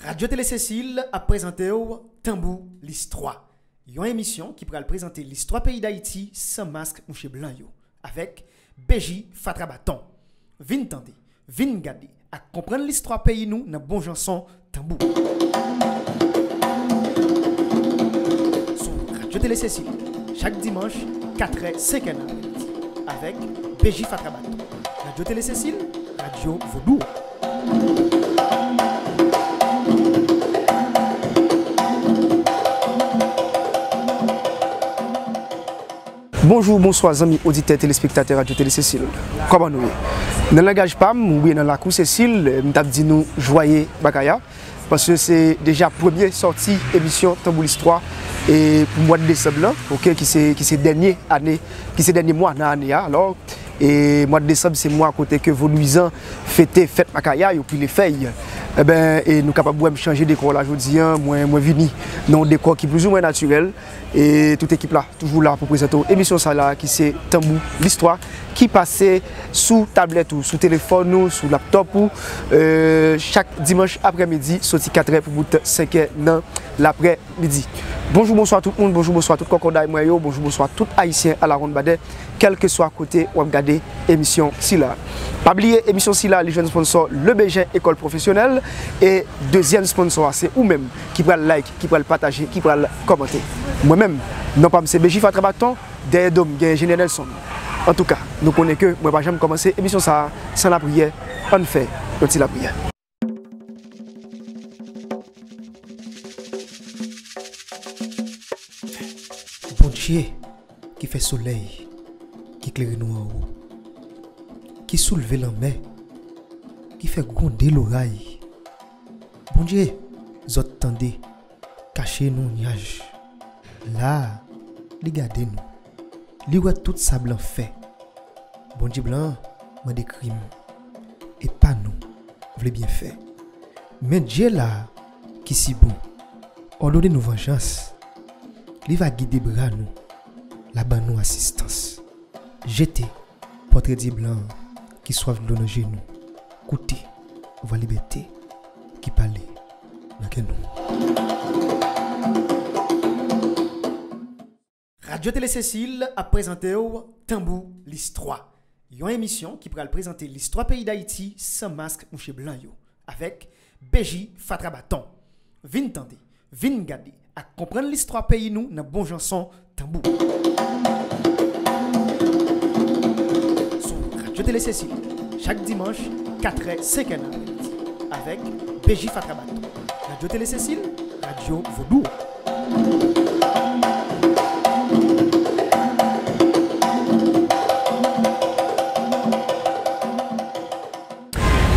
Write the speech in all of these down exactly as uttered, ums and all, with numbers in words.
Radyo Tele Sesil ap prezante w Tanbou Listwa, yon emisyon ki pral prezante listwa peyi Dayiti san mask mouche blan yo, avèk B J Fatra Baton. Vin tande, vin gade, ak konprann listwa peyi nou nan bon jan son tanbou. Sou Radyo Tele Sesil, chak dimanch, katrè, senkè nan aprèmidi, avèk B J Fatra Baton. Radyo Tele Sesil, radyo vodou. Bonjou, bonswa, zanmi oditè, telespektatè Radyo Tele Sesil. Kòman nou ye? Nan langaj pa m, oubyen nan lakou Sesil, m t ap di nou jwaye Makaya, paske se deja premye sòti emisyon Tanbou Listwa, e pou mwa desanm nan, oke, ki se, ki se dènye ane, ki se dènye mwa nan ane a. Alò, e mwa desanm se mwa kote ke vodouyizan fete fèt Makaya, yo pile fèy. Eben, e nou kapab wè m chanje dekò la jodi a, mwen, mwen vini nan yon dekò ki plizoumwen natirèl, e tout ekip la toujou la pou prezante w emisyon sa la ki se Tanbou Listwa, ki pase sou tablèt ou, sou telefòn ou, sou laptòp ou, e, chak dimanch aprèmidi, soti katrè pou bout senkè nan laprèmidi. Bonjou, bonswa tout moun, bonjou, bonswa tout kòkòday mwen yo, bonjou, bonswa tout Ayisyen alawonnbadè, kèlkeswa kote w ap gade emisyon sila. Pa bliye, emisyon sila, li jwenn sponsò Lebejen Ekòl Pwofesyonèl, e dezyèm sponsò a, se ou menm ki pral like, ki pral pataje, ki pral kòmante. Mwen menm, non pa m se B J Fatra Baton, dèyè do m gen Enjenyè Nelson. Antouka, nou konnen ke mwen pa janm kòmanse emisyon sa a san lapriyè. Ann fè yon ti lapriyè. Bondye ki fè solèy, ki klere nou anwo, ki soulve lanmè, ki fè gwonde loray. Bondye, zòt tande, kache nan nyaj. La a, li gade nou. Li wè tout sa blan fè. Bondye blan an mande krim, e pa nou vle byen fè. Men Dye la a, ki si bon, òdone nou vanjans. Li va gide bra nou, l a ban nou asistans. Jete pòtre Dye blan an ki swaf dlo nan je nou. Koute vwa libète ki pale nan kè nou. Radyo Tele Sesil ap prezante w Tanbou Listwa, yon emisyon ki pral prezante listwa peyi Dayiti san mask mouche blan yo, avèk B J Fatra Baton. Vin tande, vin gade, ak konprann listwa peyi nou nan bon jan son tanbou. Sou Radyo Tele Sesil, chak dimanch, katrè, senkè nan aprèmidi, avèk B J Fatra Baton. Radyo Tele Sesil, radyo vodou.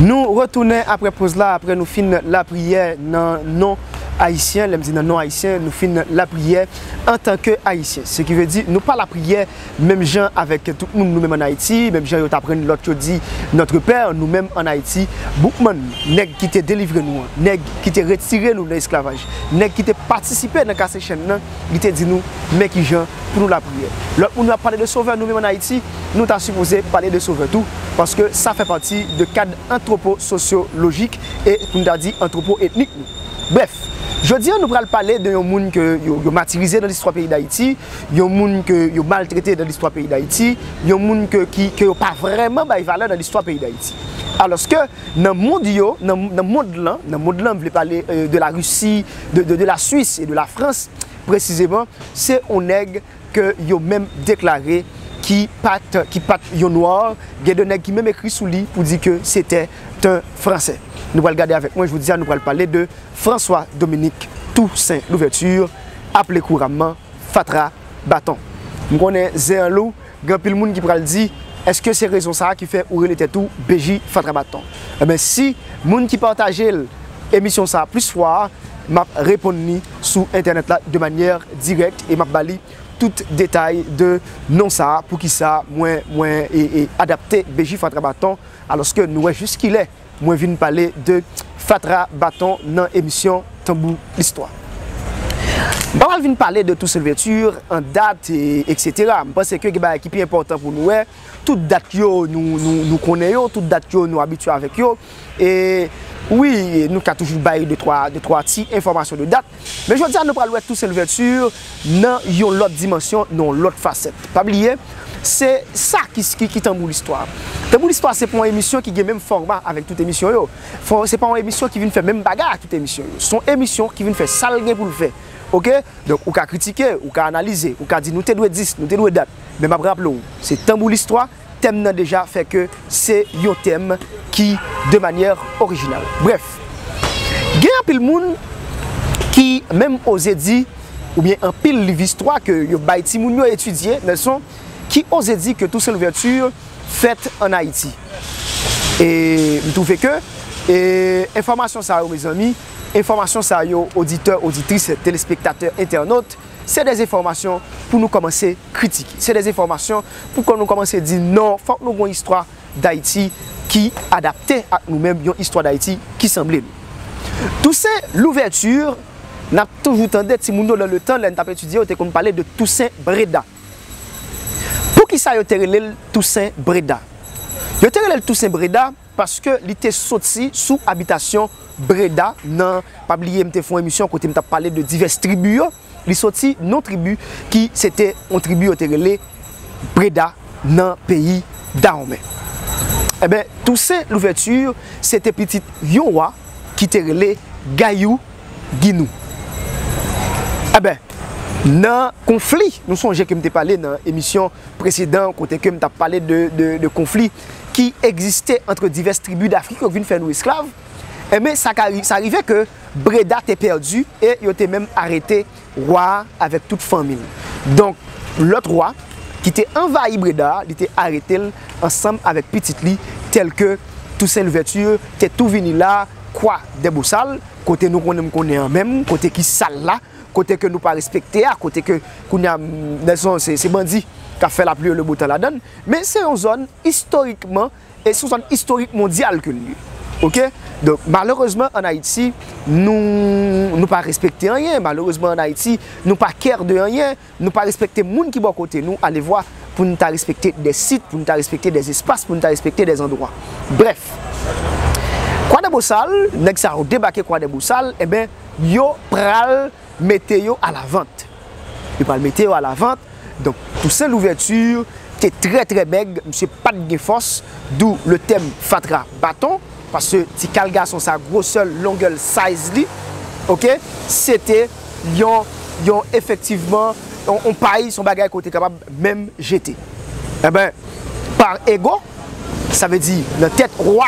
Nou retounen apre poz la, apre nou fin lapriyè nan non ayisyen. Lè m di nan non ayisyen, nou fin lapriyè antanke ayisyen. Se ki vle di, nou pa lapriyè menm jan avèk tout moun nou menm ann Ayiti, menm jan yo t aprann lòt yo di, Notre Père, nou menm ann Ayiti, Boukman, nèg ki te delivre nou an, nèg ki te retire nou nan esklavaj, nèg ki te patisipe nan kase chenn nan, li te di nou, men kijan pou nou lapriyè. Lòt moun yo ap pale de Sovè, nou menm ann Ayiti, nou ta sipoze pale de Sovè tou, paske sa fè pati de kad antwopo-sosyolojik e, pou n ta di, antwopo-etnik nou. Brèf, jodi a, nou pral pale de yon moun ke yo, yo matirize nan listwa peyi Dayiti, yon moun ke yo maltrete nan listwa peyi Dayiti, yon moun ke, ki, ke yo pa vrèman bay valè nan listwa peyi Dayiti. Alòske, nan mond yo, nan, nan mond lan, nan mond lan, m vle pale, euh, de la Risi, de, de, de la Swis e de la Frans, presizeman, se yon nèg ke yo menm deklare ki pa t, ki pa t yon nwa, gen de nèg ki menm ekri sou li pou di ke se te yon Fransè. Nou pral gade avèk mwen, jodi a, nou pral pale de François Dominique Toussaint Louverture, aple kouramman Fatra Baton. M konnen zen an lou, gen anpil moun ki pral di, èske se rezon sa a ki fè ou rele tèt ou B J Fatra Baton? Enben, si moun ki pataje l, emisyon sa a plis fwa, m ap reponn li sou entènèt la de manyè dirèk e m ap ba li tout detay de non sa a, poukisa mwen, mwen, e, e, adapte B J Fatra Baton, alòske nou wè jiskilè mwen vin pale de Fatra Baton nan emisyon Tanbou Listwa. M pa pral vin pale de Toussaint Louverture an dat, e, etsetera. M panse ke gen bagay ki pi enpòtan pou nou wè. Tout dat yo, nou, nou, nou konnen yo, tout dat yo, nou abitye avèk yo. E wi, nou ka toujou bay de twa, de twa ti enfòmasyon de dat. Men jodi a, nou pral wè Toussaint Louverture nan yon lòt dimansyon, nan yon lòt fasèt. Pa bliye, se sa ki, ki, ki Tanbou Listwa. Tanbou Listwa se pa yon emisyon ki gen menm fòma avèk tout emisyon yo. Fò, se pa yon emisyon ki vin fè menm bagay ak tout emisyon yo. Se yon emisyon ki vin fè sa l gen pou l fè. Oke? Donk, ou ka kritike, ou ka analize, ou ka di nou te dwe dis, nou te dwe dat. Men m ap raple w, se Tanbou Listwa, tèm nan deja fè ke se yon tèm ki de manyè orijinal. Brèf, gen anpil moun ki menm oze di, oubyen anpil liv istwa ke yo bay timoun yo etidye, Nelson, ki oze di ke Toussaint Louverture fèt ann Ayiti. E m twouve ke, e, enfòmasyon sa yo, mezanmi, enfòmasyon sa yo, oditè, oditris, telespektatè, entènot, se de enfòmasyon pou nou kòmanse kritike. Se de enfòmasyon pou kò-, nou kòmanse di non, fòk nou gen yon istwa Dayiti ki adapte ak nou menm, yon istwa Dayiti ki sanble nou. Toussaint Louverture, n ap toujou tande timoun yo nan letan, lè n t ap etidye, yo te konn pale de Toussaint Breda. Poukisa yo te rele l Toussaint Breda? Yo te rele l Toussaint Breda paske li te soti sou abitasyon Breda nan, pa bliye m te fè yon emisyon kote m t ap pale de divès tribi yo. Li soti nan tribi ki se te yon tribi yo te rele Breda nan peyi Dawonmen. Enben, Toussaint Louverture se te pitit yon wa ki te rele Gayou Ginou. Enben, nan konfli, nou sonje ke m te pale nan emisyon presedan kote ke m t ap pale de, de, de konfli ki egziste ant divès tribi Dafrik yo ki vin fè nou esklav. Enben, sa ka ri-, sa rive ke Breda te pèdi e yo te menm arete wa a avèk tout fanmi l. Donk, lòt wa ki te anvayi Breda a, li te arete l ansanm avèk pitit li, tèlke Toussaint Louverture te tou vini la, Kwa dè Bosal, kote nou konnen m konnen an menm, kote ki sal la, kote ke nou pa respekte a, kote ke kounye a, Nelson, se, se bandi k ap fè lapli e le bo tan ladan l. Men se yon zòn istorikman, e se yon zòn istorik mondyal ke l ye. Oke? Donk, malerezman, ann Ayiti, nou, nou pa respekte anyen. Malerezman, ann Ayiti, nou pa kè de anyen. Nou pa respekte moun ki bò kote nou, alevwa pou n ta respekte de sit, pou n ta respekte de espas, pou n ta respekte de andwa. Brèf, Kwa dè Bosal, nèg sa yo debake Kwa dè Bosal, enben, yo pral mete yo alavant. Yo pral mete yo alavant. Donk, Toussaint Louverture te trè, trè mèg, misye pa t gen fòs, d'où le thème fatra baton, paske ti kal gason sa, gwosè l, longè l, size li, oke, se te yon, yon efektivman, yon, yon pay, se yon bagay ke w te kapab menm jete. Enben, par ego, sa vle di nan tèt wa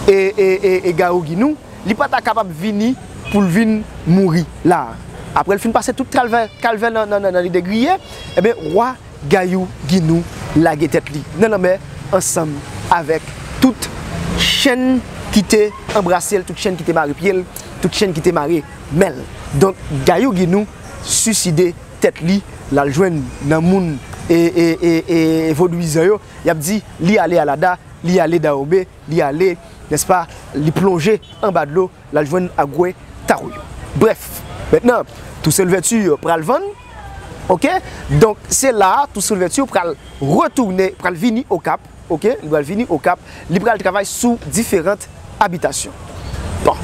e, e, e, e Gayou Ginou, li pa ta kapab vini pou l vin mouri la. Apre l fin pase tout kalvè, kalvè nan, nan, nan, nan lide griye, enben, wa Gayou Ginou lage tèt li nan lanmè ansanm avèk tout chenn ki te anbrase l, tout chenn ki te mare pye l, tout chenn ki te mare men l. Donk, Gayou Ginou siside tèt li, l al jwenn nan moun e, e, e, e vodouyizan yo, y ap di li ale Alada, li ale Dawonmen, li ale, nèspa, li plonje anba dlo, l al jwenn Agwe Tawoyo. Brèf, mentnan, Toussaint Louverture pral vann, oke? Donk, se la a, Toussaint Louverture pral retounen, pral vini Okap, oke? Li pral vini Okap, li pral travay sou diferan abitasyon. Bon,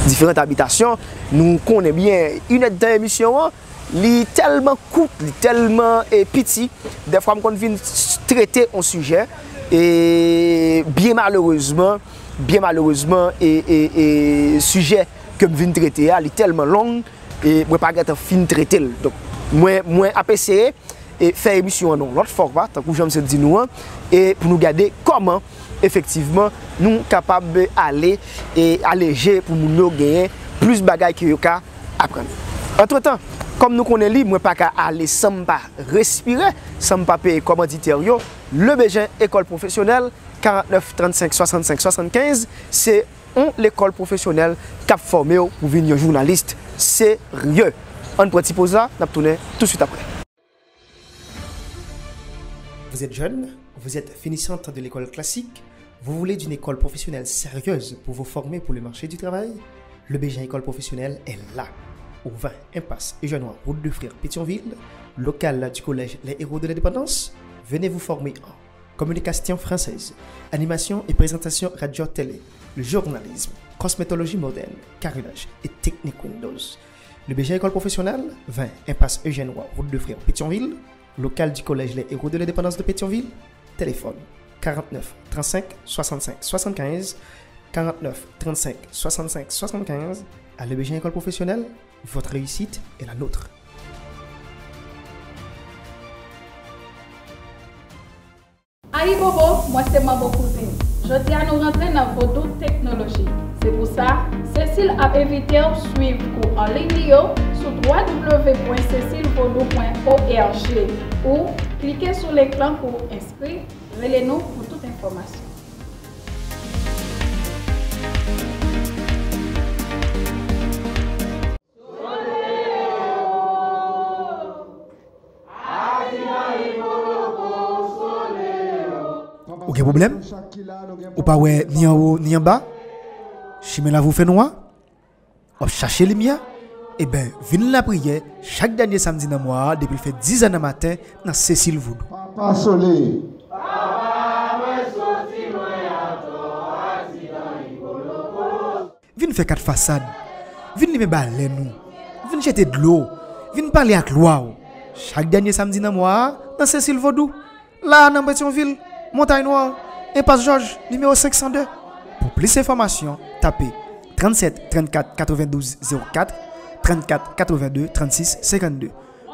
diferan abitasyon, nou konnen byen, inèdtan emisyon an, li tèlman kout, li tèlman, e, piti, dèfwa m konn vin s-, trete yon sijè, e byen malerezman, byen malerezman, e, e, e sijè ke m vin trete a, li tèlman long, e mwen pa gentan fin trete l. Donk, mwen, mwen ap eseye, e fè emisyon an yon lòt fòma, tankou jan m sot di nou an, e pou nou gade kòman, efektivman, nou kapab ale e aleje pou moun yo genyen plis bagay ke yo ka aprann. Antretan, kòm nou konnen li, mwen pa ka ale san m pa respire, san m pa peye kòmanditè yo. Le Bejen École Professionnelle, karant nèf trannsenk swasannsenk swasannkenz, se yon lekòl pwofesyonèl k ap fòme w pou vin yon jounalis serye. Ann pran ti poz la, n ap tounen tousuit apre. Vous êtes jeune, vous êtes finissante de l'école classique, vous voulez d'une école professionnelle sérieuse pour vous former pour le marché du travail? Le Bejan École Professionnelle est là. au vingt impasse Eugène Roy, route de Frères, Pétion-Ville, local du collège Les Héros de l'Indépendance. Venez vous former en communication française, animation et présentation radio télé, journalisme, cosmétologie moderne, carrelage et technique Windows. Le B G École professionnelle, vingt impasse Eugène Roy, route de Frères, Pétion-Ville, local du collège Les Héros de l'Indépendance de Pétion-Ville. Téléphone quarante-neuf trente-cinq soixante-cinq soixante-quinze, quarante-neuf trente-cinq soixante-cinq soixante-quinze. À l'E B G École professionnelle, votre réussite est la nôtre. Ayibobo, mwen se Manbo Kouzin. Jodi a nou rantre nan Vodou Teknolojik. Se pou sa, Cécile ap envite w swiv kou an liy li yo sou w w w pwen cecile vodou pwen org ou klike sou lenk lan pou w enskri. Rele nou pou tout enfòmasyon. Ou gen pwoblèm? Ou pa wè ni anwo, ni anba? Chimen la vou fè nwa? W ap chache limyè? Eben, vin lapriyè chak dènye samdi nan mwa a depi l fè dizè nan maten nan Cécile Vodou. Papa Sole. Vin fè kat fasad. Vin limen balèn ou. Vin jete dlo. Vin pale ak lwa w. Chak dènye samdi nan mwa a, nan Cécile Vodou. La a nan Petyonvil, Montay Nwa, Enpas Jòj, nimewo senk san de. Pou plis enfòmasyon, tape trannsenk trannkat katrevendouz zewo kat, trannkat katrevendeuz trannsis senkannde.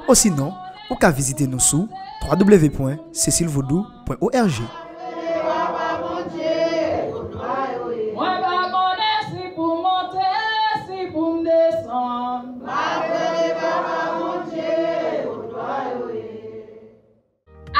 Osinon, ou ka vizite nou sou w w w pwen cecile vodou pwen org. Mwen pa konnen si pou m monte, si pou m desann.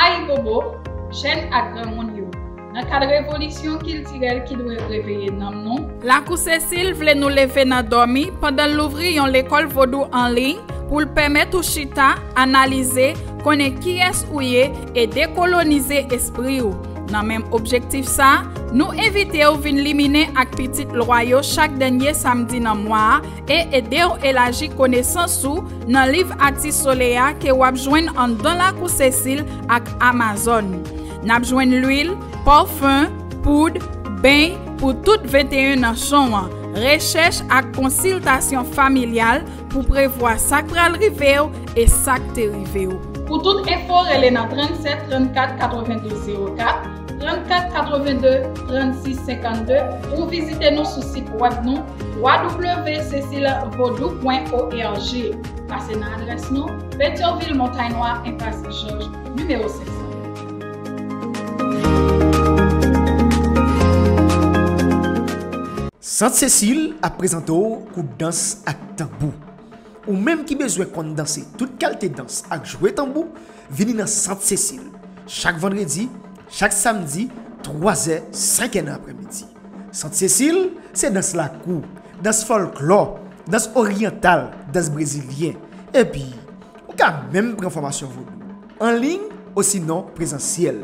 Ayibobo, jèn ak granmoun yo, nan kad revolisyon kiltirèl ki dwe reveye nanm nou, Lakou Sesil vle nou leve nan dòmi pandan l louvri yon lekòl vodou an liy pou l pèmèt ou chita, analize, konnen kiyès ou ye e dekolonize espri w. Nan menm objektif sa a, nou envite w vin liminen ak pitit lwa yo chak dènye samdi nan mwa a e ede w elaji konesans ou nan liv Atis Solèy a ke w ap jwenn anndan Lakou Sesil ak Amazòn. N ap jwenn lwil, pafen, poud, beny pou tout venteyen nanchon an, rechèch ak konsiltasyon familyal pou prevwa sa k pral rive w e sa k te rive w. Pou tout enfo, rele nan trannsenk trannkat katrevendouz zewo kat, trannkat katrevendeuz trannsis senkannde, ou vizite nou sou sit wèb nou, w w w pwen cecile vodou pwen org. Pase nan adrès nou, Petyonvil, Montay Nwa, Enpas Jòj, nimewo senk san. Sant Sesil ap prezante w kou dans ak tanbou. Ou menm ki bezwen konn danse tout kalte dans ak jwe tanbou, vini nan Sant Sesil chak vandredi, chak samdi, twazè, senkè nan aprèmidi. Sant Sesil se dans lakou, dans fòlklò, dans oryantal, dans brezilyen. Epi, ou ka menm pran fòmasyon vodou, an liy osinon prezansyèl.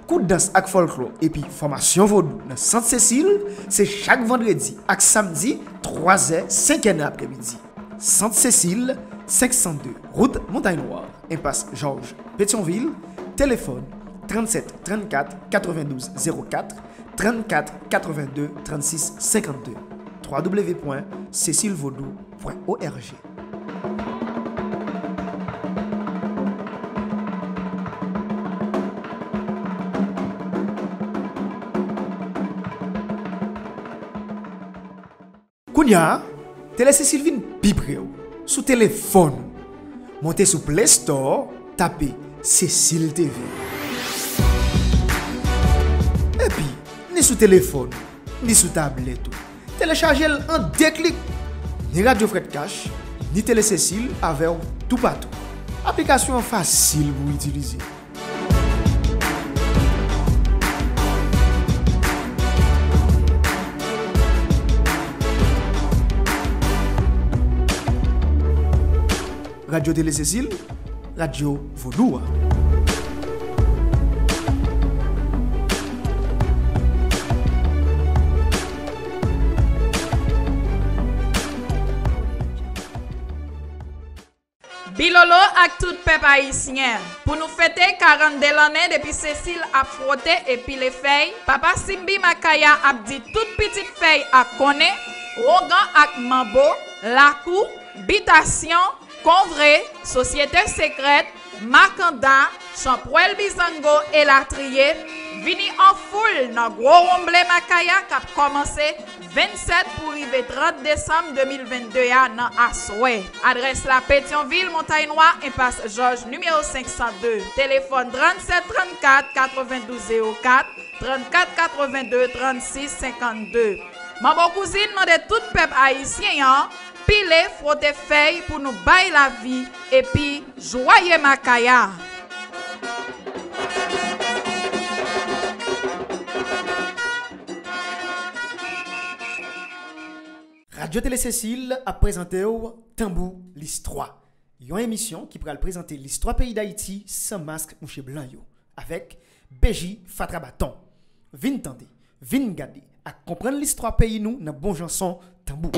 Kou dans ak fòlklò epi fòmasyon vodou nan Sant Sesil se chak vandredi ak samdi, twazè, senkè nan aprèmidi. Sant Sesil, senk san de, wout Montay Nwa, Enpas Jòj, Petyonvil, telefòn trannsenk trannkat katrevendouz zewo kat, trannkat katrevendeuz trannsis senkannde, w w w pwen cecile vodou pwen org. Kounye a, Tele Sesil vin pi pre w, sou telefòn ou. Monte sou Play Store, tape Sesil T V. Epi, ni sou telefòn ou, ni sou tablèt ou, telechaje l an de klik. Ni Radyo Frèt Kach, ni Tele Sesil avè w toupatou. Aplikasyon an fasil pou w itilize. Radyo Tele Sesil, radyo vodou a. Bilolo ak tout pèp ayisyen, pou nou fete karannde lannen depi Sesil ap fwote e pile fèy, Papa Simbi Makaya ap di tout pitit fèy ak konnen, wongan ak manbo, lakou, bitasyon, konvre, sosyete sekrèt, makanda, chanpwèl bizango, elatriye, vini an foul nan gwo wonmble Makaya k ap kòmanse vennsèt pou rive trant desanm de mil vennde a nan aswè. Adrès la, Petyonvil, Montay Nwa, enpas Jòj, nimewo senk san de. Telefòn trannsèt trannkat katrevendouz zewo kat, trann kat katrevenndez trannsis senkannde. Manbo Kouzin mande tout pèp ayisyen an, pile, fwote fèy pou nou bay lavi, epi jwaye Makaya! Radyo Tele Sesil ap prezante w Tanbou Listwa, yon emisyon ki pral prezante listwa peyi Dayiti san mask mouche blan yo, avèk B J Fatra Baton. Vin tande, vin gade, ak konprann listwa peyi nou nan bon jan son tanbou.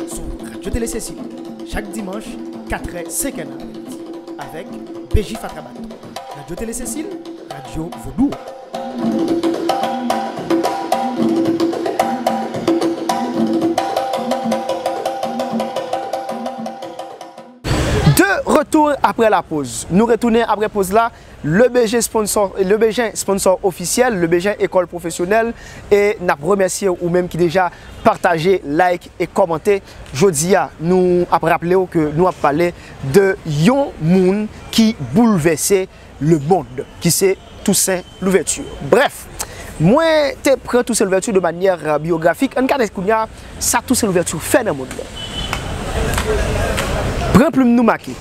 Sou Radyo Tele Sesil, chak dimanch, katrè, senkè nan aprèmidi, avèk B J Fatra Baton. Radyo Tele Sesil, radyo vodou. De retour après la pause. Nou retounen apre poz la. Le Bejen sponsor, Le Bejen sponsor ofisyèl, Le Bejen ekòl pwofesyonèl, e n ap remèsye ou menm ki deja pataje, like e kòmante. Jodi a, nou ap raple w ke nou ap pale de yon moun ki boulvèse lemonn, ki se Toussaint Louverture. Brèf, mwen te pran Toussaint Louverture de manyè, euh, biyografik. Ann gade kounye a sa Toussaint Louverture fè nan mond lan. Pran plim nou make.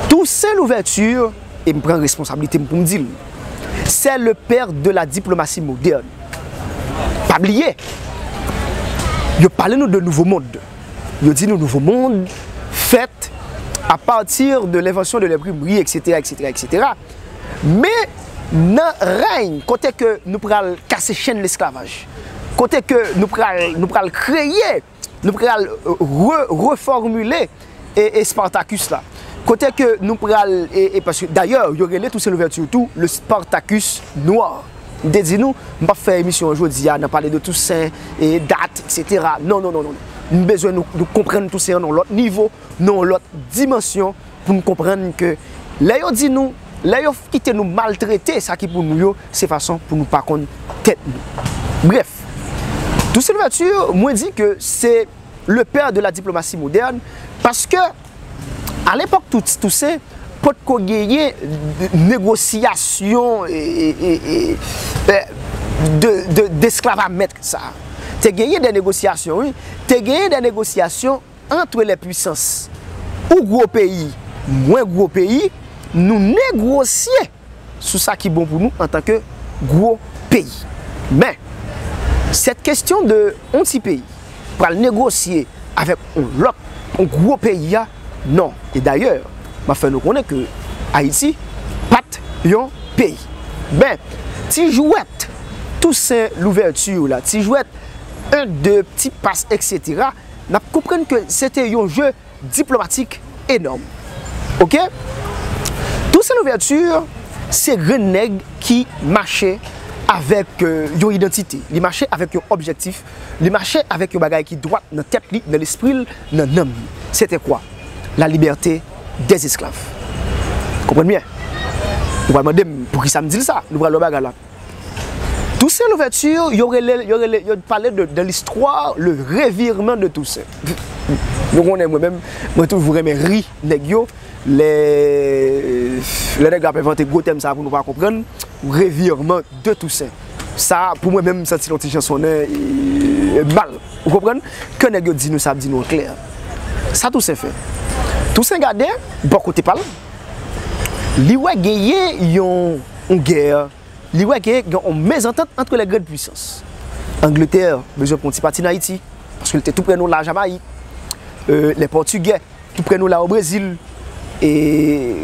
Toussaint Louverture, e m pran responsablite m pou m di l, c'est le père de la diplomatie moderne. Pa bliye, yo pale nou de nouvo mond. Yo di nou nouvo mond fèt à partir de l'invention de l'imprimerie, et cetera, et cetera, et cetera. Men nan rèy kote ke nou pral kase chenn lesklavaj, kote ke nou pral, nou pral kreye, nou pral, euh, re-, refòmile e, e Spartacus la. Kote ke nou pral, e, e paske dayè, yo rele Toussaint Louverture tou le Spartacus noir. M te di nou, m p ap fè emisyon an jodi a nan pale de Toussaint, e dat, et cetera. Non, non, non, non. M bezwen nou, nou konprann Toussaint an nan yon lòt nivo, nan yon lòt dimansyon, pou n konprann ke lè yo di nou, lè yo kite nou maltrete sa ki pou nou yo, se fason pou nou pa konn tèt nou. Brèf, Toussaint Louverture, mwen di ke se le père de la diplomatie moderne, paske a lepòk Tou-, Toussaint, potko genyen negosyasyon, e, e, e, e, de, de, d'esklav a mèt sa. Te genyen de negosyasyon, wi. Te genyen de negosyasyon entre les puissances. Ou gwo peyi, mwen gwo peyi, nou negosye sou sa ki bon pou nou antanke gwo peyi. Men, cette question de yon ti peyi pral negosye avèk yon lòt, yon gwo peyi a, non. E dayè, m ap fè nou konnen ke Ayiti pa t yon peyi. Men, ti jwèt Toussaint Louverture la, ti jwèt un, deux, ti pas, et cetera, n ap konprann ke se te yon je diplomatik enòm. Oke? Toussaint Louverture se grenn nèg ki mache avèk, euh, yon idantite. Li mache avèk yon objektif. Li mache avèk yon bagay ki dwat nan tèt li, nan lespri l, nan nanm li. Se te kwa? La liberté des esclaves. Konprann byen? Ou pral mande m poukisa m di l sa. Nou pral wè bagay la. Toussaint Louverture, yo rele, yo rele, yo pale de, de l'histoire, le revirement de Toussaint. Nou konnen mwen menm, mwen toujou renmen ri nèg yo, lè, lè nèg yo ap envante gwo tèm sa pou nou pa konprann, revirement de Toussaint. Sa, pou mwen menm, m santi l yon ti jan sonnen, e, mal. Ou konprann? Ke nèg yo di nou sa, ap di nou an klè. Sa Toussaint fè? Toussaint gade, bò kote pa l, li wè genyen yon, yon gè, li wè ke gen yon mezantant entre les grandes puissances. Angletè bezwen pran yon ti pati nan Ayiti, paske l te tou prè nou la, Jamayik, euh, les Portugais tou prè nou la, o Brezil, e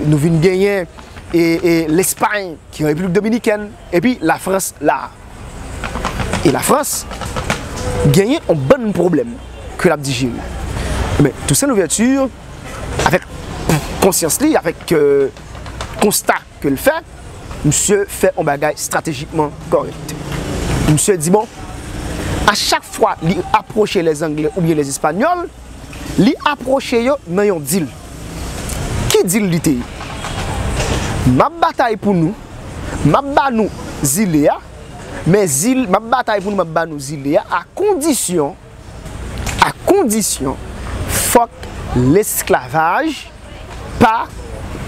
nou vin genyen, e, e Lespay, ki an Repiblik Dominikèn, epi Lafrans la. E Lafrans genyen yon bann pwoblèm ke l ap dijere. Men, Toussaint Louverture, avèk konsyans li, avèk, euh, konsta ke l fè, misye fè yon bagay estratejikman kòrèk. Misye di, bon, a chak fwa li apwoche lèzanglè oubyen lèzespanyòl, li apwoche yo nan yon dil. Ki dil li te ye? M ap batay pou nou, m ap ba nou zile a, men zil, m ap batay pou nou, m ap ba nou zile a, a kondisyon, a kondisyon, fòk lesklavaj pa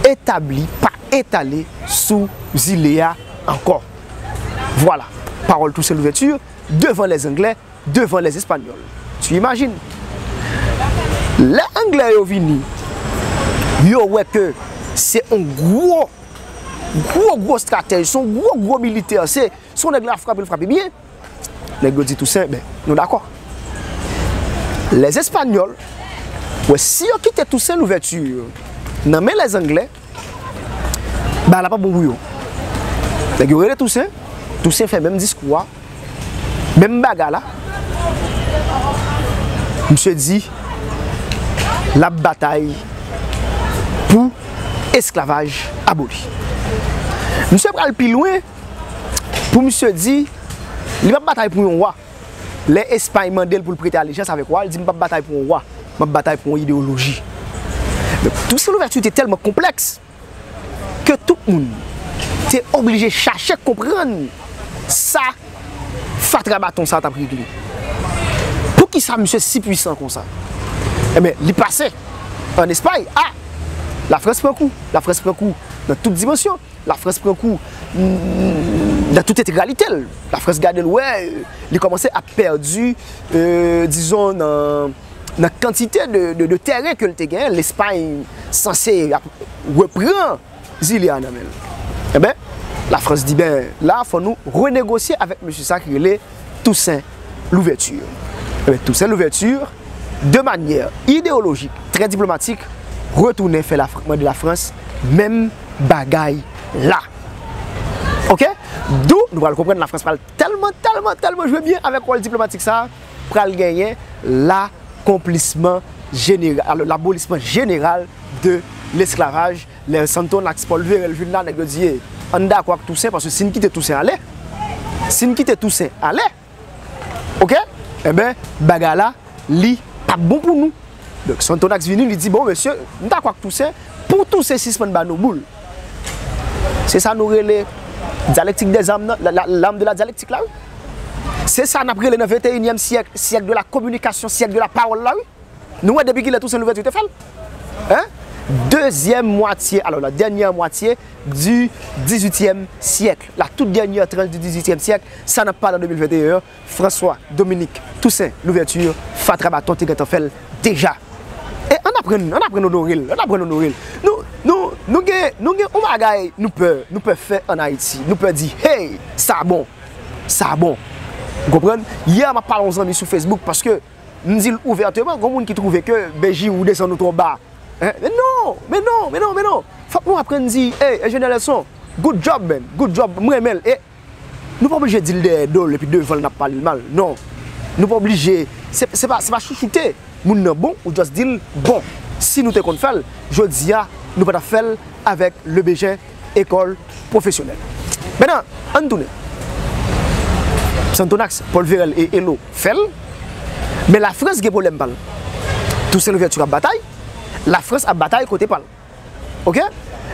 etabli, pa etale sou zile a ankò. Vwala, pawòl Toussaint Louverture devan lèzanglè, devan lèzespanyòl. Tu imagines? Lè anglè yo vini, yo wè ke se yon gwo, gwo, gwo estratèj, se yon gwo, gwo militè, se, se yon nèg la frape, l frape byen. Nèg yo di Toussaint, ben, nou dakò. Lèzespanyòl, wè, si yo kite Toussaint Louverture nan men lèzanglè, bagay la p ap bon pou yo. Nèg yo rele Toussaint, Toussaint fè menm diskou a, menm bagay la. Misye di l ap batay pou esklavaj aboli. Misye pral pi lwen pou misye di li p ap batay pou yon wa. Lè Espay mande l pou l prete alejans avèk wa, li di, "M p ap batay pou yon wa, m ap batay pou yon ideyoloji." Men Toussaint Louverture te tèlman konplèks ke tout moun te oblije chache konprann sa fatra baton sa t ap regle. Poukisa misye si pwisan konsa? Ebyen, li pase ann Espay, a, Lafrans pran kou, Lafrans pran kou nan tout dimansyon. Lafrans pran kou, mm, nan tout entegralite l. Lafrans gade l, wè, li kòmanse ap pèdi, euh, dizon, nan, nan kantite de, de, de teren ke l te genyen. Lespay sanse ap repran zile a nan men l. Enben, Lafrans di, ben, la, fò nou renegosye avèk mesye sa ki rele Toussaint Louverture. Enben, Toussaint Louverture, de manyè ideyolojik, trè diplomatik, retounen fè Lafr-, mande Lafrans menm bagay la. Oke? Dou, nou pral konprann Lafrans pral tèlman, tèlman, tèlman jwe byen avèk wòl diplomatik sa a, pral genyen lakonplisman jeneral, alò, labolisman jeneral de lesklavaj. Lè Sonthonax, Paul Verel vin la, nèg yo di, "Ey, ann dakò ak Toussaint, paske si n kite Toussaint ale, si n kite Toussaint ale, oke, enben, bagay la, li p ap bon pou nou." Donk, Sonthonax vini, li di, "Bon, mesye, m dakò ak Toussaint, pou Toussaint sispann ba nou boul." Se sa nou rele dyalektik dèzam nan, la, la, l'arme de la dialectique la, wi. Se sa n ap rele nan venteyinyèm syèk, siècle de la communication, siècle de la parole la, wi. Nou wè depi kilè Toussaint Louverture te fè l? Hein? Deuxième moitié, alors la dernière moitié du dix-huitième siècle, la toute dernière tranche du dix-huitième siècle, sa n ap pale an de mil venteyen an, François Dominique Toussaint Louverture, fatra baton te gentan fè l deja. E ann aprann, ann aprann onore l, ann aprann onore l. Nou, nou, nou gen, nou gen yon bagay nou pè, nou pè fè ann Ayiti. Nou pè di, "Hey, sa bon, sa bon." Ou konprann? Yè, m ap pale yon zanmi sou Facebook paske m di l ouvèteman, gen moun ki twouve ke Benji ou desann nou twò ba. Hein? Men non, men non, men non, men non. Fòk nou aprann di, "Hey, Enjenyè Nelson, good job, man, good job, m renmen l." E nou pa oblije di l dèyè do l epi devan l n ap pale l mal. Non. Nou pa oblije, se, se pa, se pa chouchoute moun nan bon, ou just di l bon. Si nou te konn fè l, jodi a, nou pa t ap fè l avèk Lebezyen École Professionnelle. Mentnan, ann tounen. Sonthonax, Paul Verel e Elo fè l, men Lafrans gen pwoblèm pa l. Toussaint Louverture ap batay, Lafrans ap batay kote pa l. Oke?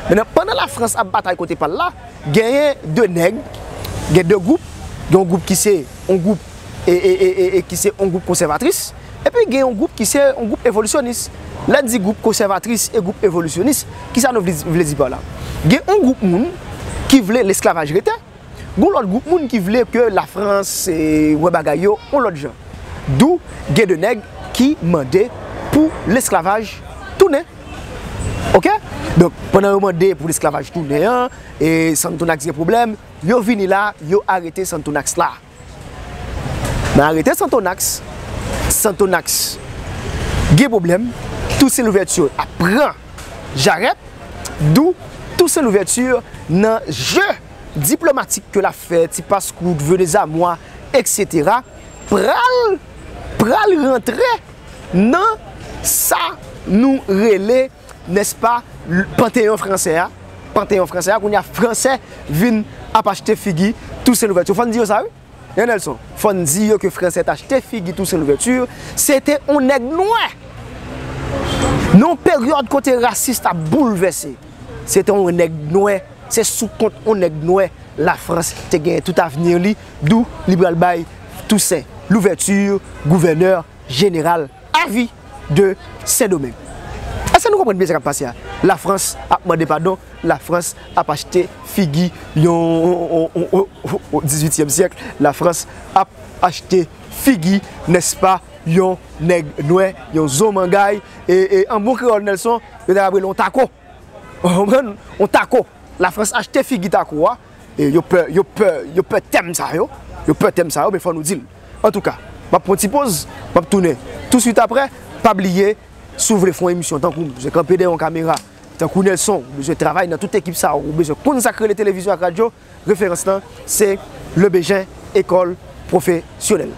Mentnan, pandan Lafrans ap batay kote pa l la, genyen de nèg, gen de gwoup, gen yon gwoup ki se yon gwoup e, e, e, e, e ki se yon gwoup konsèvatris, epi gen yon gwoup ki se yon gwoup evolisyonis. Lè n di gwoup konsèvatris e gwoup evolisyonis, kisa nou vle, vle di pa la? Gen yon gwoup moun ki vle lesklavaj rete, gen yon lòt gwoup moun ki vle ke Lafrans, e, wè bagay yo yon lòt jan. Dou gen de nèg ki mande pou lesklavaj tounen. Oke? Donk, pandan yo mande pou lesklavaj tounen an, e Sonthonax gen pwoblèm, yo vini la, yo arete Sonthonax la. Nan arete Sonthonax, Sonthonax gen pwoblèm, Toussaint Louverture ap pran jarèt, dou Toussaint Louverture nan je diplomatik ke l ap fè, Ti Paskout, Vye Dezamwa, etsetera, pral, pral rantre nan Sa nou rele, nèspa, Panteyon fransè a. Panteyon fransè a, kounye a fransè vin ap achte figi Tousen Louvèti. Fò n di yo sa, wi. Jan Nelson, fò n di yo ke fransè t achte figi Tousen Louvèti, se te yon nèg nwè. Nan yon peryòd kote rasis t ap boulvèse, se te yon nèg nwè, se sou kont yon nèg nwè Lafrans te genyen tout avni li, dou li pral bay Tousen Louvèti gouvènè jeneral avi de Sendomeng. Èske nou konprann byen sa k ap pase a? Lafrans ap mande padon, Lafrans ap achte figi yon, o dizuityèm syèk, Lafrans ap achte figi, nèspa, yon nèg nwè, yon zomangay, e, e an bon kreyòl, Nelson, yo ta rele yon tako. Ou konprann? Yon tako. Lafrans achte figi tako a. E yo pè, yo pè, yo pè tèm sa yo. Yo pè tèm sa yo, men fò nou di l. Antouka, m ap pran ti poz, m ap tounen touswit aprè. Pa bliye, si w vle fè yon emisyon tankou m, ou bezwen kanpe dèyè yon kamera, tankou Nelson, ou bezwen travay nan tout ekip sa yo, ou bezwen konn sa k rele televizyon ak radyo, referans lan, se Lebegen École Professionnelle.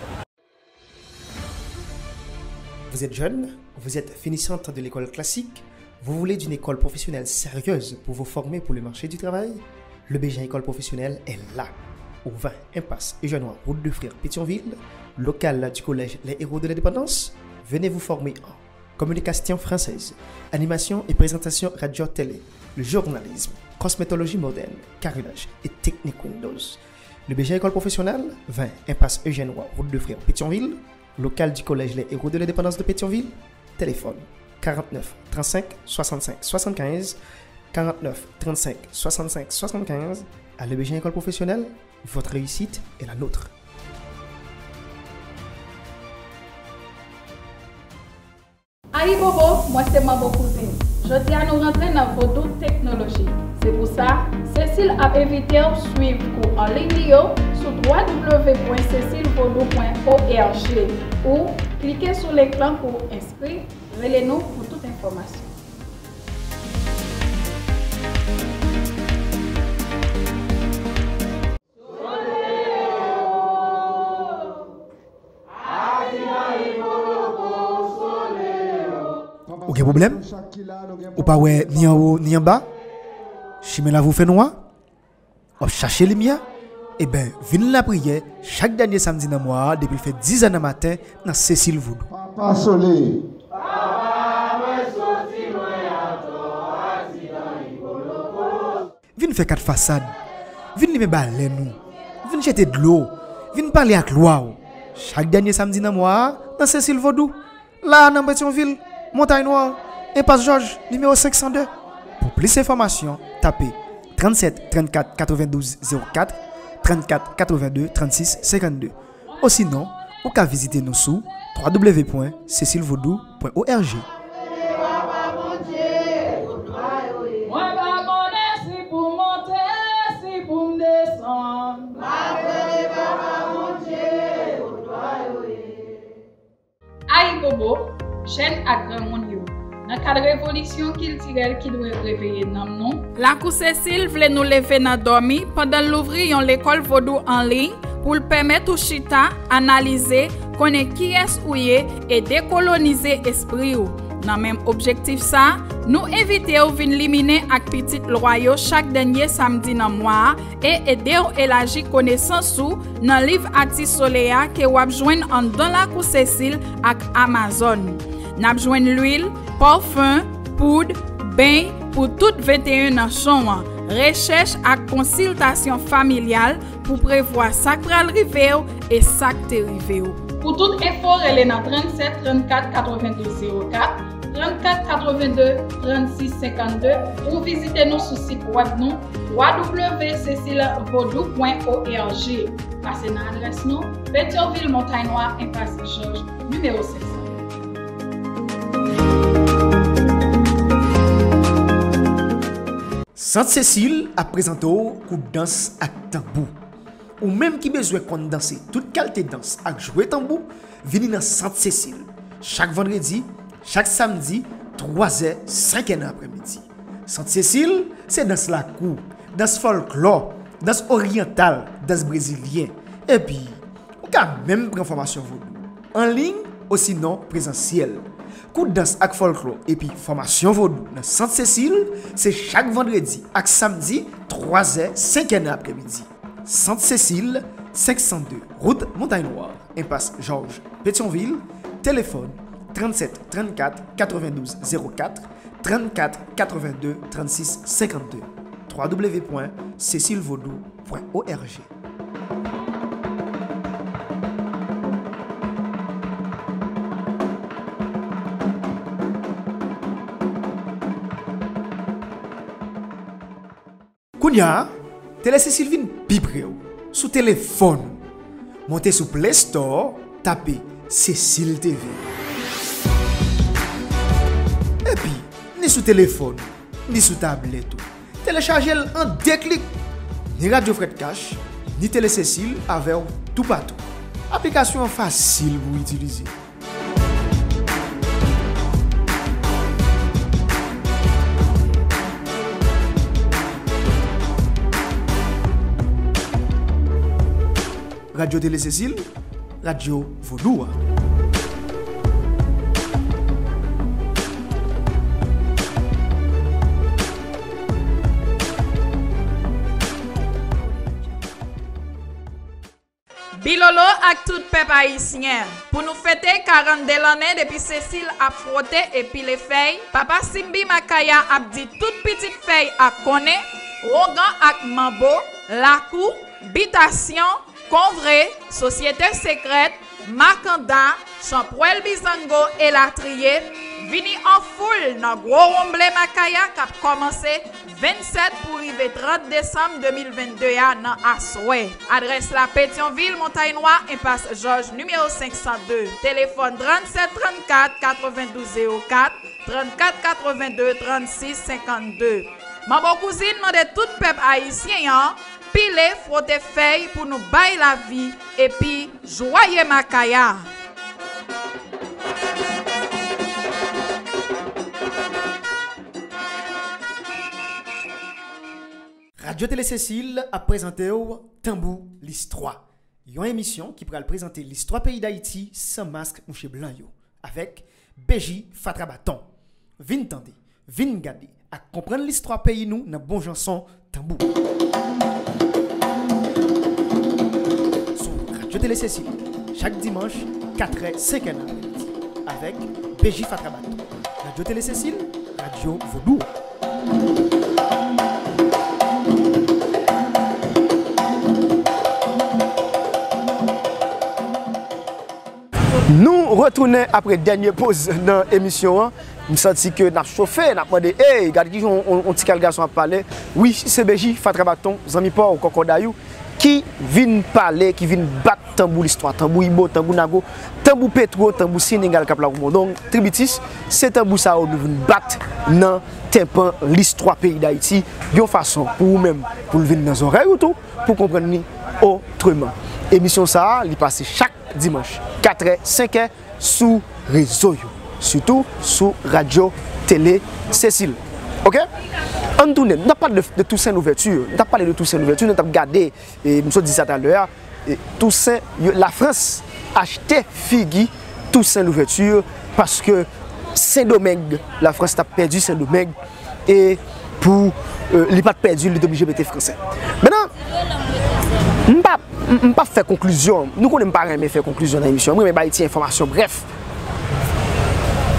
Vous êtes jeune, vous êtes finissante de l'école classique, vous voulez d'une école professionnelle sérieuse pour vous former pour le marché du travail ? Le Bégin École Professionnelle est là. Au vingt impasse Eugène Roy, route de Frères, Pétion-Ville, local du collège Les Héros de l'Indépendance. Venez vous former en communication française, animation et présentation radio-télé, le journalisme, cosmétologie moderne, carrelage et technique Windows. Le Bégin École Professionnelle, vingt impasse Eugène Roy, route de Frères, Pétion-Ville, local du collège Les Héros de l'Indépendance de Pétion-Ville. Téléphone quarante-neuf trente-cinq soixante-cinq soixante-quinze, quarante-neuf trente-cinq soixante-cinq soixante-quinze. À Le Bégin École Professionnelle, votre réussite est la nôtre. Ayibobo, mwen se Manbo Kouzin. Jodi a nou rantre nan Vodou Teknoloji. Se pou sa, Cécile ap envite w swiv kou an liy li yo sou w w w pwen cecile vodou pwen org ou klike sou link lan pou w enskri. Rele nou pou tout enfòmasyon. Ou gen pwoblèm? Ou pa wè ni anwo ni anba? Chimen la vou fè nwa? W ap chache limyè? Eben, vin lapriyè chak dènye samdi nan mwa a depi l fè dizè nan maten nan Cécile Vodou. Papa Sole. Vin fè kat fasad. Vin limen balèn ou. Vin jete dlo. Vin pale ak lwa w. Chak dènye samdi nan mwa a, nan Cécile Vodou. La a nan Petyonvil, Montay Nwa, Enpas Jòj, nimewo senk san de. Pou plis enfòmasyon, tape trannsenk trannkat katrevendouz zewo kat, trannkat katrevendouz trannsis senkannde. Osinon, ou ka vizite nou sou w w w pwen cecile vodou pwen org. Mwen pa konnen si pou m monte, si pou m desann. Ayibobo, jèn ak granmoun yo, nan kad revolisyon kiltirèl ki dwe reveye nanm nou, Lakou Cécile vle nou leve nan dòmi pandan l louvri yon lekòl vodou an liy pou l pèmèt ou chita, analize, konnen kiyès ou ye e dekolonize espri w. Nan menm objektif sa, nou envite w vin liminen ak pitit lwa yo chak dènye samdi nan mwa a e ede w elaji konesans ou nan liv Ati Solèy a ke w ap jwenn anndan Lakou Cécile ak Amazon. N ap jwenn lwil, pafen, poud, beny pou tout venteyen nanchon an, rechèch ak konsiltasyon familyal pou prevwa sa k pral rive w e sa k te rive w. Pou tout enfo, rele nan trannsenk trannkat katrevendouz zewo kat, trannkat katrevendouz trannsis senkannde ou vizite nou sou sit wèb nou w w w cecile vodou pwen org. Pase nan adrès nou, Petyonvil, Montay Nwa, Enpas Jòj, nimewo senk san. Sant Cécile ap prezante w kou dans ak tanbou. Ou menm ki bezwen konn danse tout kalite dans ak jwe tanbou, vini nan Sant Cécile. Chak vandredi, chak samdi, twazè, senkè nan aprèmidi. Sant Cécile, se dans lakou, dans fòlklò, dans oryantal, dans brezilyen. Epi, ou ka menm pran fòmasyon vodou, an liy osinon prezansyèl. Kou dans ak fòlklò epi fòmasyon vodou nan Sant Sesil, se chak vandredi ak samdi, twa zè, senk è nan aprèmidi. Sant Sesil, senk san de, wout Montay Nwa, enpas Jòj, Petyonvil, telefòn trannsenk trannkat katrevendouz zewo kat, trannkat katrevendouz trannsis senkannde, twa w w w pwen sesil vodou pwen o r g. Kounye a, Tele Sesil vin pi pre w, sou telefòn ou. Monte sou Play Store, tape Sesil T V. Epi, ni sou telefòn ou, ni sou tablèt ou. Telechaje l an de klik. Ni Radyo Frèt Kach, ni Tele Sesil avè w toupatou. Aplikasyon an fasil pou w itilize. Radyo Tele Sesil, radyo vodou a. Bilolo ak tout pèp ayisyen, pou nou fete karannde lannen depi Sesil ap fwote e pile fèy, Papa Simbi Makaya ap di tout pitit fèy ak konnen, wongan ak manbo, lakou, bitasyon, konvre, sosyete sekrèt, makanda, chanpwèl bizango elatriye, vini an foul nan gwo wonmble Makaya k ap kòmanse vennsèt pou rive trant desanm de mil vennde a nan aswè. Adrès la, Petyonvil, Montay Nwa, enpas Jòj, nimewo senk san de. Telefòn trannsenk trannkat katrevendouz zewo kat, trannkat katrevendouz trannsis senkannde. Manbo Kouzin mande tout pèp ayisyen an, pile, fwote fèy pou nou bay lavi, epi jwaye Makaya. Radyo Tele Sesil ap prezante w Tanbou Listwa, yon emisyon ki pral prezante listwa peyi Dayiti san mask mouche blan yo, avèk Beji Fatra Baton. Vin tande, vin gade, ak konprann listwa peyi nou nan bon jan son tanbou. Sou Radyo Tele Sesil, chak dimanch, katrè, senkè nan aprèmidi, avèk Beji Fatra Baton. Radyo Tele Sesil, radyo vodou. Nou retounen apre dènye poz nan emisyon an. M santi ke n ap chofe, n ap mande, ey, gade kijan on, on, on ti kal gason ap pale. Wi, se Beji Fatra Baton, zanmi pa w, kòkòday ou, ki vin pale, ki vin bat tanbou listwa, tanbou Ibo, tanbou Nago, tanbou Petwo, tanbou Senegal k ap Lagoumondong, Tribitis. Se tanbou sa yo nou vin bat nan tenpan listwa peyi Dayiti, yon fason pou ou menm, pou l vin nan zòrèy ou tou, pou konprann li otreman. Emisyon sa a, li pase chak dimanch, katrè, senkè, sou rezo yo, sitou sou Radyo Tele Sesil. Oke? Ann tounen, nou t ap pale de, de Toussaint Louverture, nou t ap pale de Toussaint Louverture, nou t ap gade, e, m sot di sa talè a, e, Toussaint, yo, Lafrans achte figi Toussaint Louverture paske Sendomeng, Lafrans t ap pèdi Sendomeng, e pou, e, li pa t pèdi l, li te oblije mete Fransè. Mentnan, m pa, m, m p ap fè konklizyon. Nou konnen m pa renmen fè konklizyon nan emisyon. M renmen bay ti enfòmasyon brèf.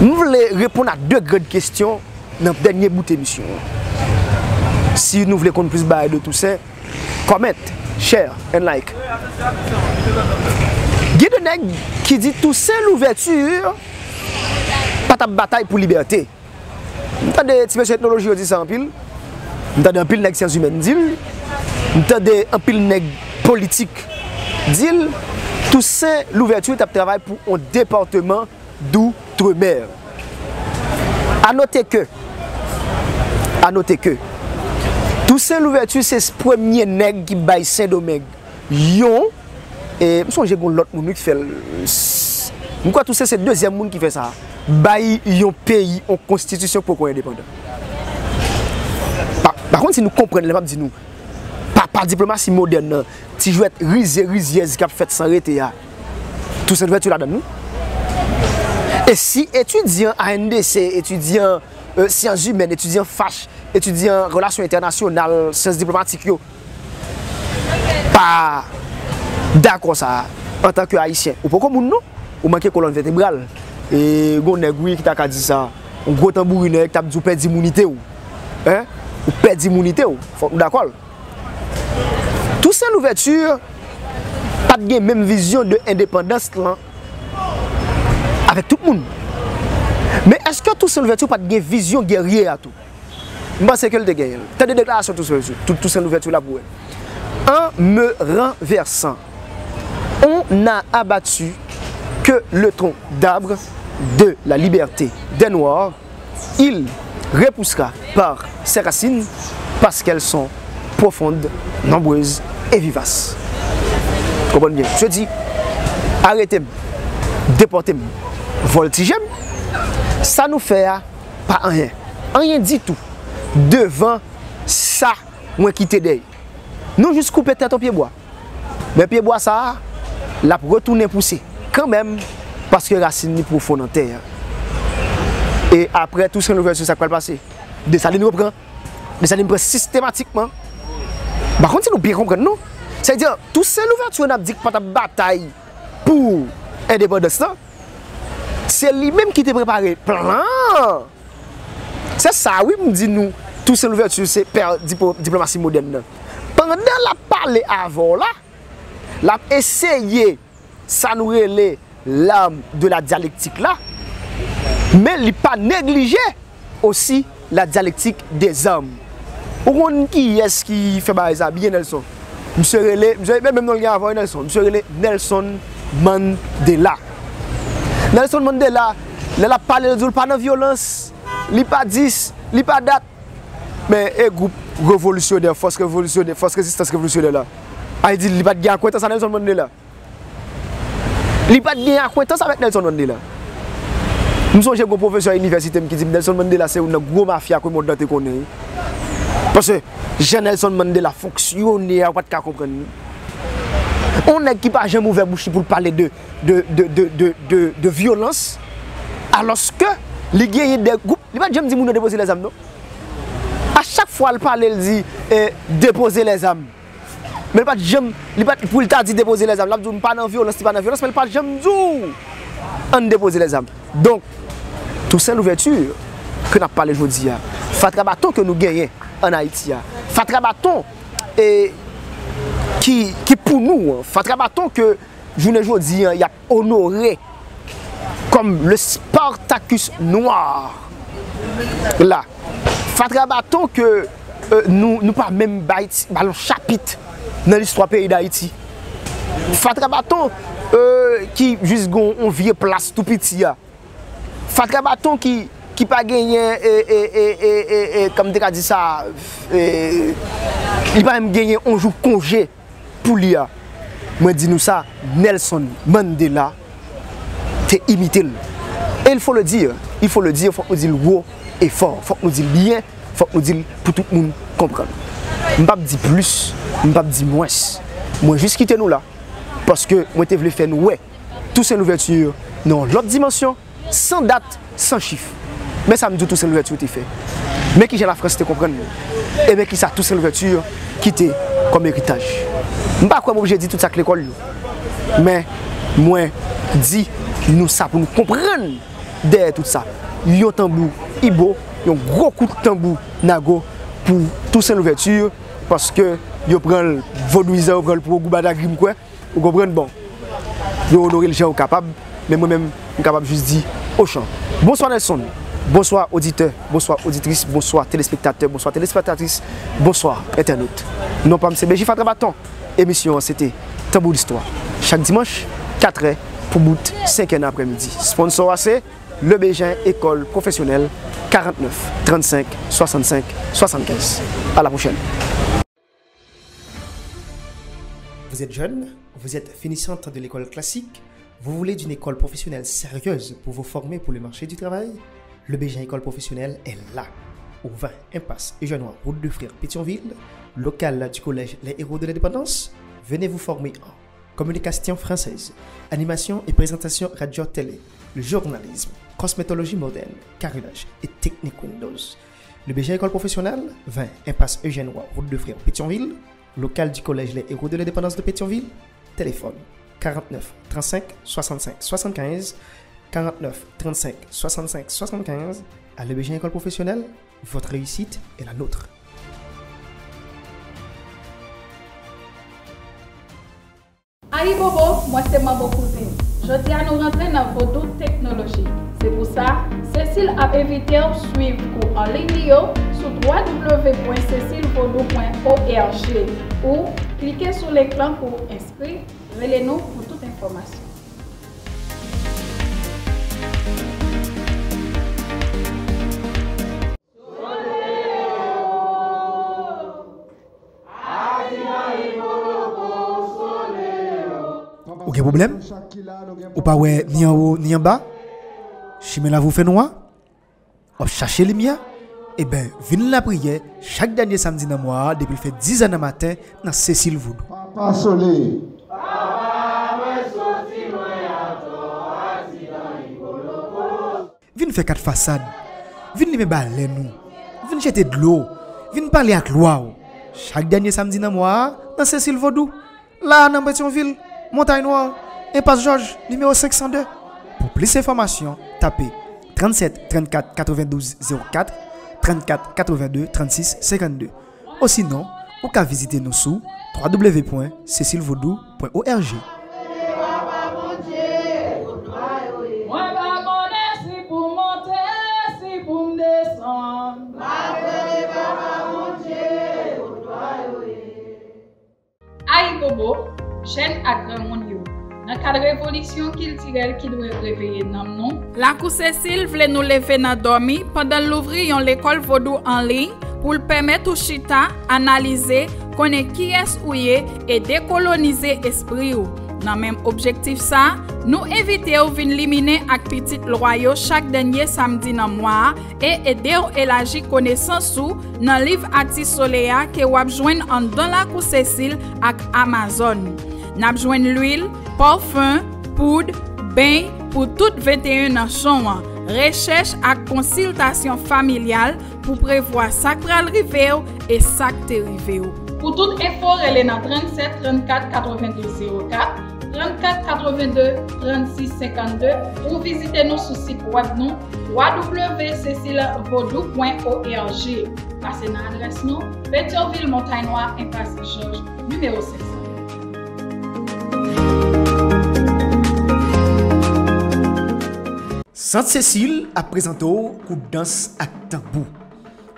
M vle reponn a de gran kesyon nan dènye bout emisyon an. Si nou vle konn plis bagay de Toussaint, comment, share and like. Gen de nèg ki di Toussaint Louverture pa t ap batay pou libète. M tande ti mesye etnoloji yo di sa anpil. M tande anpil nèg syans imèn di l. M tande anpil nèg politik di l. Toussaint Louverture t ap travay pou yon depatman d'outre-mer. A note ke, a note ke, Toussaint Louverture se premye nèg ki bay Sendomeng yon, e m sonje gen yon lòt moun wi ki fè l. M kwè tou se, se dezyèm moun ki fè sa. Bay yon peyi yon konstitisyon poko endepandan. Pa, pa konn si nou konprann lè m ap di nou, pa, pa diplomasi modèn nan, ti jwèt rizye rizyèz k ap fèt san rete a, Toussaint Louverture ladann wi. E si etidyan A N D C, etidyan, euh, syans imèn, etidyan FACH, etidyan relasyon entènasyonal, syans diplomatik yo pa dakò sa, antanke Ayisyen, ou poko moun non, ou manke kolòn vètebral. E gon nèg, wi, ki ta ka di sa, yon gwo tanbourinè ki t ap di w pèdi mounite w. Hein? Ou pèdi mounite w. Fòk nou dakò. Toussaint Louverture pa t gen menm vizyon de endepandans lan avèk tout moun. Men èske Toussaint Louverture pa t gen vizyon gèrye a tou? M panse ke l te genyen l. Tande deklarasyon Toussaint Louverture, Tou-, Toussaint Louverture la pou wè. En me renversant, on n'a abattu que le tronc d'arbre de la liberté des Noirs, il repoussera par ses racines parce qu'elles sont profondes, nombreuses et vivaces. Konprann byen. Misye di, arete m, depòte m, vòltije m, sa nou fè a pa anyen. Anyen ditou devan sa mwen kite dèyè. Nou jis koupe tèt yon pyebwa. Men pyebwa sa a, l ap retounen pouse kanmenm, paske rasin li pwofon nan tè a. E apre Toussaint Louverture, sa k pral pase? Desalin repran. Desalin pran sistematikman. M pa konn si nou byen konprann, non. Sa vle di, Toussaint Louverture n ap di k pa t ap batay pou endepandans lan, se li menm ki te prepare plan an. Se sa wi m di nou, Toussaint Louverture se pè dipo-, diplomasi modèn nan. Pandan l ap pale avè w la, l ap eseye sa nou rele l'arme de la dialectique la, men li pa neglije aussi la dialectique des armes. Ou konn kiyès ki fè bagay sa byen, Nelson? Misye rele, misye, men menm non l gen avan, Nelson. Misye rele Nelson Mandela. Nelson Mandela, lè l ap pale, l di w l pa nan vyolans, li pa dis, li pa dat. Men e gwoup revolisyonè, fòs revolisyonè, fòs rezistans revolisyonè la, a di li pa t gen akwentans a Nelson Mandela. Li pa t gen akwentans avèk Nelson Mandela. M sonje gon pwofesè inivèsite m ki di m Nelson Mandela se youn nan gwo mafya ke mond lan te konnen, wi. Paske jan Nelson Mandela fonksyone a, ou pa t ka konprann li. On nèg ki pa janm ouvè bouch li pou l pale de, de, de, de, de, de, de vyolans, alòske li genyen de gwoup, li pa t janm di moun yo depoze lèzam, non. A chak fwa l pale, l di, eh, depoze lèzam. Men l pa t janm, li pa t, pou l ta di depoze lèzam, l ap di w m pa nan vyolans, li pa nan vyolans, men l pa t janm di w ann depoze lèzam. Donk, Toussaint Louverture, ke n ap pale jodi a, fatra baton ke nou genyen ann Ayiti a, fatra baton, e, ki, ki pou nou an, fatra baton ke jounen jodi an, y ap onore kòm le Spartacus noir la. Fatra baton ke, euh, nou, nou pa menm bay ti, ba l yon chapit nan listwa peyi Dayiti. Fatra baton, euh, ki jis gon yon vye plas tou piti a. Fatra baton ki, ki pa genyen, e, e, e, e, e, e, kòm te ka di sa, e, li pa menm genyen yon jou konje pou li a. Mwen di nou sa, Nelson Mandela te imite l. E il faut le dire, il faut le dire, fòk nou di l wo e fò, fòk nou di l byen, fòk nou di l pou tout moun konprann. M p ap di plis, m p ap di mwens. Mwen jis kite nou la, paske mwen te vle fè nou wè Toussaint Louverture nan yon lòt dimansyon, san dat, san chif. Men sa m di w Toussaint Louverture te fè. Men kijan Lafrans te konprann li. E men kisa Toussaint Louverture kite kòm eritaj. M pa kwè m oblije di tout sa k lekòl yo. Men mwen di nou sa pou nou konprann dèyè tout sa. Yon tanbou ibo, yon gwo kout tanbou nago pou Toussaint Louverture, paske yo pran l vodouyizan, yo pran l pou ogou badagri, m kwè. Ou konprann? Bon, yo onore l jan yo kapab, men mwen menm, m kapab jis di, ochan. Bonswa Nelson, bonswa oditè, bonswa oditris, bonswa telespektatè, bonswa telespektatris, bonswa entènot. Non pa m se Beji Fatra Baton. Emisyon an se te Tanbou Listwa. Chak dimanch, katrè pou bout senkè nan aprèmidi. Sponsò a se Le Bejen École Professionnelle, quarante-neuf trente-cinq soixante-cinq soixante-quinze. À la prochaine. Vous êtes jeune, vous êtes finissante de l'école classique, vous voulez d'une école professionnelle sérieuse pour vous former pour le marché du travail? Le Bejan École Professionnelle est là. Au vingt impasse Eugène Noir, route de Frères, Pétion-Ville, local du collège Les Héros de l'Indépendance. Venez vous former en communication française, animation et présentation radio télé, le journalisme, cosmétologie moderne, carrelage et technique Windows. Le Béja École Professionnelle, vingt impasse Eugène Roy, route de Frères, Pétion-Ville, local du collège Les Héros de l'Indépendance de Pétion-Ville, téléphone quarante-neuf trente-cinq soixante-cinq soixante-quinze, quarante-neuf trente-cinq soixante-cinq soixante-quinze. À Le Béja École Professionnelle, votre réussite est la nôtre. Ayibobo, mwen se Manbo Kouzin. Jodi a nou rantre nan Vodou Teknolojik. Se pou sa, Cécile ap envite w swiv kou an liy li yo sou w w w pwen cecile vodou pwen org ou klike sou lenk lan pou w enskri. Rele nou pou tout enfòmasyon. Ou gen pwoblèm? Ou pa wè ni anwo ni anba? Chimen la vou fè nwa? W ap chache limyè? Eben, vin lapriyè chak dènye samdi nan mwa a depi l fè dizè nan maten nan Cécile Vodou. Papa Sole. Vin fè kat fasad. Vin limen balèn ou. Vin jete dlo. Vin pale ak lwa w. Chak dènye samdi nan mwa a, nan Cécile Vodou. La a nan Petyonvil, Montay Nwa, enpas Jòj, nimewo senk san de. Pou plis enfòmasyon, tape trannsenk trannkat katrevendouz zewo kat, trannkat katrevendouz trannsis senkannde. Osinon, ou ka vizite nou sou w w w pwen cecile vodou pwen org. Mwen pa konnen si pou m monte, si pou m desann. Ayibobo, jèn ak granmoun yo. Nan kad revolisyon kiltirèl ki dwe reveye nanm nou, Lakou Cécile vle nou leve nan dòmi pandan l louvri yon lekòl vodou an liy pou l pèmèt ou chita, analize, konnen kiyès ou ye e dekolonize espri w. Nan menm objektif sa, nou envite w vin liminen ak pitit lwa yo chak dènye samdi nan mwa a e ede w elaji konesans ou nan liv Ati Solèy a ke w ap jwenn anndan Lakou Cécile ak Amazòn. N ap jwenn lwil, pafen, poud, beny pou tout venteyen nanchon an, rechèch ak konsiltasyon familyal pou prevwa sa k pral rive w e sa k te rive w. Pou tout enfo, rele nan trannsenk trannkat katrevendouz zewo kat, trannkat katrevendouz trannsis senkannde ou vizite nou sou sit wèb nou w w w cecile vodou pwen org. Pase nan adrès nou, Petyonvil, Montay Nwa, enpas Jòj, nimewo senk san. Sant Cécile ap prezante w kou dans ak tanbou.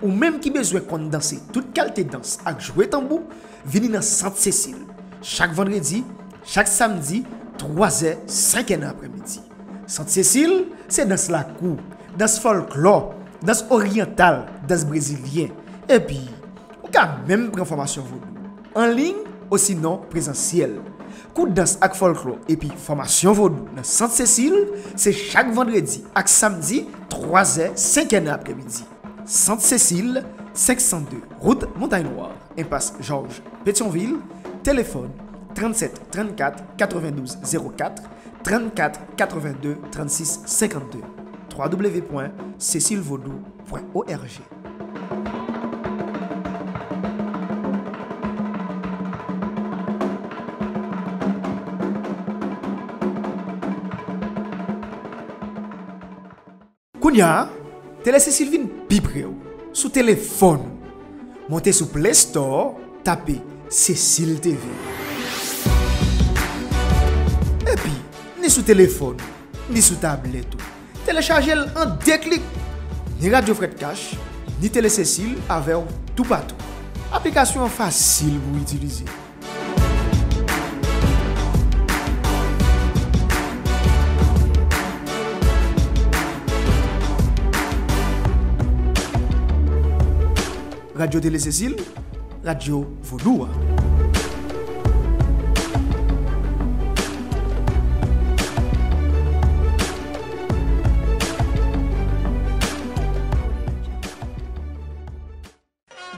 Ou menm ki bezwen konn danse tout kalite dans ak jwe tanbou, vini nan Sant Cécile. Chak vandredi, chak samdi, twazè, senkè nan aprèmidi. Sant Cécile, se dans lakou, dans fòlklò, dans oryantal, dans brezilyen. Epi, ou ka menm pran fòmasyon vodou, an liy osinon prezansyèl. Kou dans ak fòlklò epi fòmasyon vodou nan Sant Cécile, se chak vandredi ak samdi, twazè, senkè nan aprèmidi. Sant Cécile, senk san de, wout Montay Nwa, enpas Jòj, Petyonvil, telefòn trannsenk trannkat katrevendouz zewo kat, trannkat katrevendouz trannsis senkannde, w w w pwen cecile vodou pwen org. Kounye a, Tele Cecil vin pi pre w, sou telefòn ou. Monte sou Play Store, tape Cecil T V. Epi, ni sou telefòn ou, ni sou tablèt ou, telechaje l an de klik. Ni Radyo Frèt Kach, ni Tele Cecil avè w toupatou. Aplikasyon an fasil pou w itilize. Radyo Tele Cecil, radyo vodou a.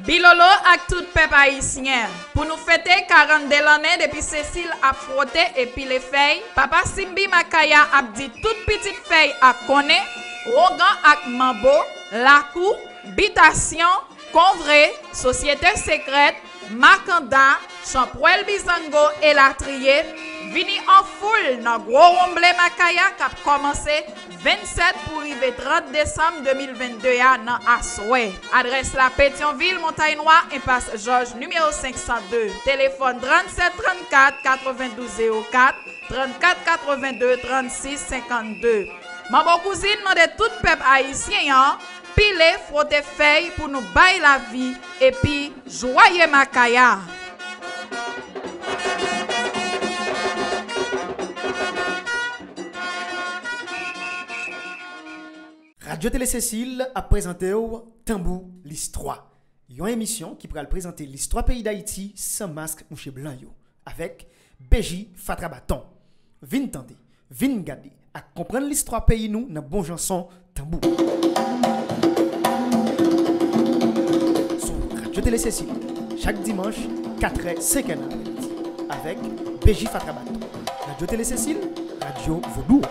Bilolo ak tout pèp ayisyen, pou nou fete karannde lannen depi Sesil ap fwote e pile fèy, Papa Simbi Makaya ap di tout pitit fèy ak konnen, wongan ak manbo, lakou, bitasyon, konvre, sosyete sekrèt, makanda, chanpwèl bizango, elatriye, vini an foul nan gwo wonmble Makaya k ap kòmanse vennsèt pou rive trant desanm de mil vennde a nan aswè. Adrès la, Petyonvil, Montay Nwa, enpas Jòj, nimewo senk san de. Telefòn trannsèt trannkat katrevendouz zewo kat, trann kat katrevenndez trannsis senkannde. Manbo Kouzin mande tout pèp ayisyen an pile, fwote fèy pou nou bay lavi epi jwaye Makaya. Radyo Tele Sesil ap prezante w Tanbou Listwa, yon emisyon ki pral prezante listwa peyi Dayiti san mask mouche blan yo, avèk B J Fatra Baton. Vin tande, vin gade, ak konprann listwa peyi nou nan bon jan son tanbou. Sou Radyo Tele Sesil, chak dimanch, katrè, senkè nan aprèmidi, avèk B J Fatra Baton. Radyo Tele Sesil, radyo vodou.